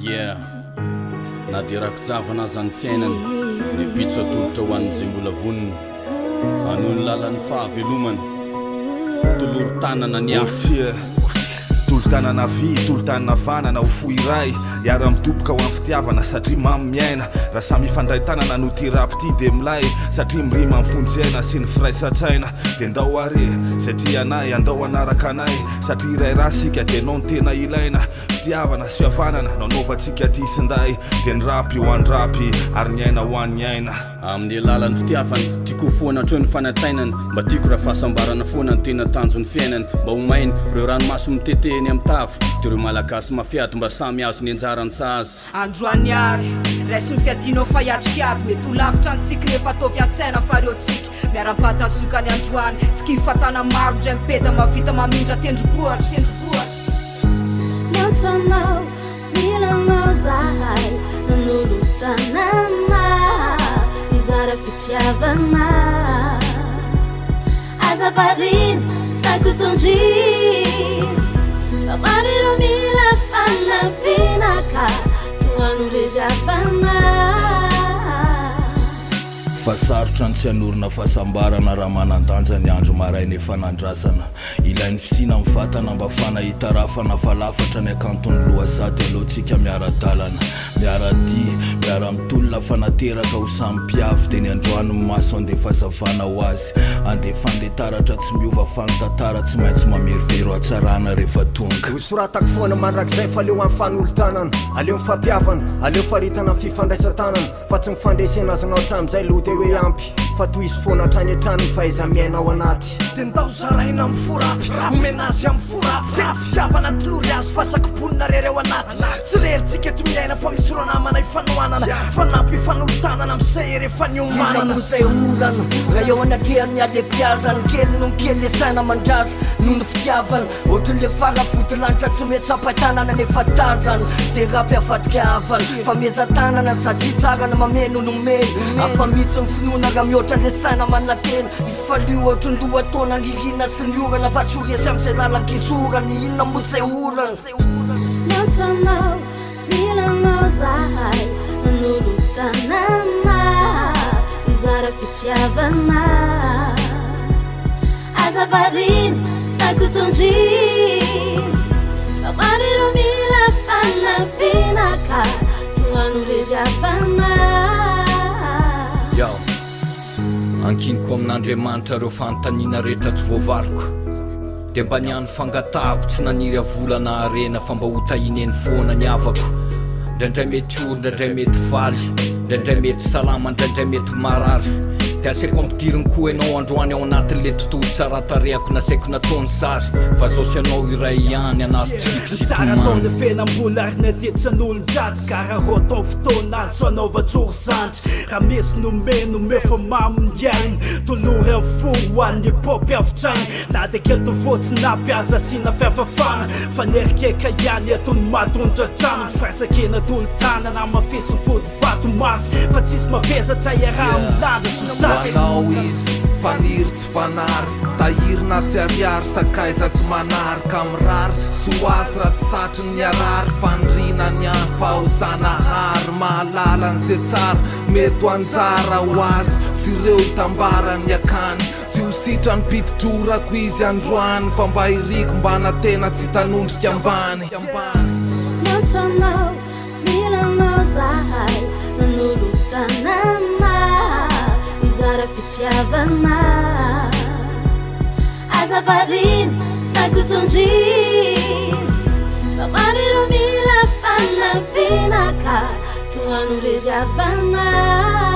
Yeah. Na dia rako-javana aza ny fiainana, ny ampitso atolotra ho an'izay mbola vonona. Hanohy ny lalan'ny fahavelomana. Tolory tanana ny hafa. Tolo-tanana havia, tolo-tanana havanana, ho fo iray, hiara-midoboka ho amin'ny fitiavana satria mamy miaina. Raha samy hifandray tanana no ity rap ity dia milay satria mirima amin'ny fonjy aina sy ny firaisan-tsaina. Dia ndao ary e, izay tia anay, andao hanaraka anay satria iray rà isika dia ianao no tena ilaina. Fitiavana sy fihavanana no anaovantsika aty sy nday, dia ny rap ho an'ny rap ary ny aina ho an'ny aina. Amin'ny alalan'ny fitiavana, tiako ho foana hatreo ny fanaintainana, mba tiako raha fahasambarana foana no tena tanjon'ny fiainana, mba ho maina, ireo ranomaso mitete eny amin'ny tava, dia ireo Malagasy mafiady mba samy azo ny anjarany sahaza. Androany ary, raiso ny fiadianao fa hiatrika ady, mety ho lavitra ny tsiky nefa ataovy an-tsaina fa reo tsiky miaram-pata ny sokany androany, tsy kivy fa tana maro indray mipeta mahavita mamindra tendrombohitra, tendrombohitra. Miantso anao, mila anao zahay, hanolo-tanana, hizara fitiavana. Aza variana na koa sondriana, fa maro ireo mila fanampiana ka tohano ry havana. Fa sarotra ny tsy hanorina fahasambarana raha manan-danja ny andro maraina efa nandrasana. Ilain'ny fisiana amin'ny vatana mba fana hitarafana fa lafatra ny hakanton'ny lohasaha dia aleontsika miara-dalana, miara-dia, miara-mitolona fa nateraka ho samy mpiavy dia ny androany ny maso andefa hazavana ho azy andefa an'le taratra tsy miova fa ny tantara tsy maintsy mamerivero hatsarana rehefa tonga. Ho soratako foana mandrakizay fa aleo amin'ny fanolotanana, aleo mifampihavana, aleo faritana amin'ny fifandraisan-tanana. Fa tsy ny fandresena azonao hatramin'izay aloha dia hoe ampy Fa tohizo foana hatrany hatrany ny fahaiza-miaina ao anaty. Dia ndao zaraina amin'ny fo rapy, omena azy amin'ny fo rapy. Feno fitiavana tolory azy fa sakoponina rery ao anaty. Tsy rery tsika eto miaina fa misy ireo namana ifanohanana. Fanampy ifanolo-tanana amin'izay hery efa niomanana. Inona moa izay olana raha eo anatrehan'ny halebiazany? Kely noho ny kely le saina mandraza noho ny fitiavana. Ohatry le fara vody lanitra tsy mety tsapain-tanana nefa tazana De rapy avadika havana fa mieza-tanana satria tsara ny mameno no omena Hafa mihitsy ny finoana raha mihoatra le saina manantena Ifalio ohatry ny lohataona ny ririna sy ny orana Fa tsy ho resy amin'izay lalan-kizorana Inona moa izay olana? Miantso anao, mila anao zahay Hanolo-tanana, hizara fitiavana. Aza variana na koa sondriana Fa maro ireo mila fanampiana ka tohano ry havana. Yo. Ankiniko amin'Andriamanitra ireo fanontaniana rehetra tsy voavaliko. Dia mba ny hany fangatahako tsy naniry havola na harena fa mba ho tahiana eny foana ny havako. Indraindray mety ory, indraindray mety faly, indraindray mety salama, indraindray mety marary. Dia asaiko ampidiriny koa ianao androany ao anatin'ilay tontolo tsara tarehako nasaiko nataony sary fa zao sy ianao iray ihany anaty tsiky sy Tsara atao tomany. ny fenam-bola ary na dia tsy an'olon-dratsy ka raha roa tao fotoana azo anaovan-tsory zandry raha misy nomeno omeo fa mamy ny aina tolory amin'ny fo ho an'ny pop avotraina Na dia kely toa fotsy na aza asiana fiafafana Fa ny erikeka ihany eto no mahatonitra trano Firaisankina tolo-tanana hamafiso ny vody vato mafy Fa tsisy mavesatra iaraha-milanja tsy ho Ho sahy. anao izy, faniry tsy fanary, tahiry na tsy ariary, sakaiza tsy manary ka mirary soa azy raha tsy satry ny harary, faniriana ny ahy fa ho Zanahary mahalala ny ze tsara mety ho anjara ho azy sy ireo itambaran'ny akany. Tsy ho sitrany piti-drorako izy androany fa mba iriko mba anatena tsy hitanondrika ambany. Miantso anao, mila anao zahay Hanolo-tanana, hizara fitiavana Aza variana na koa sondriana Fa maro ireo mila fanampiana Ka tohano ry havana.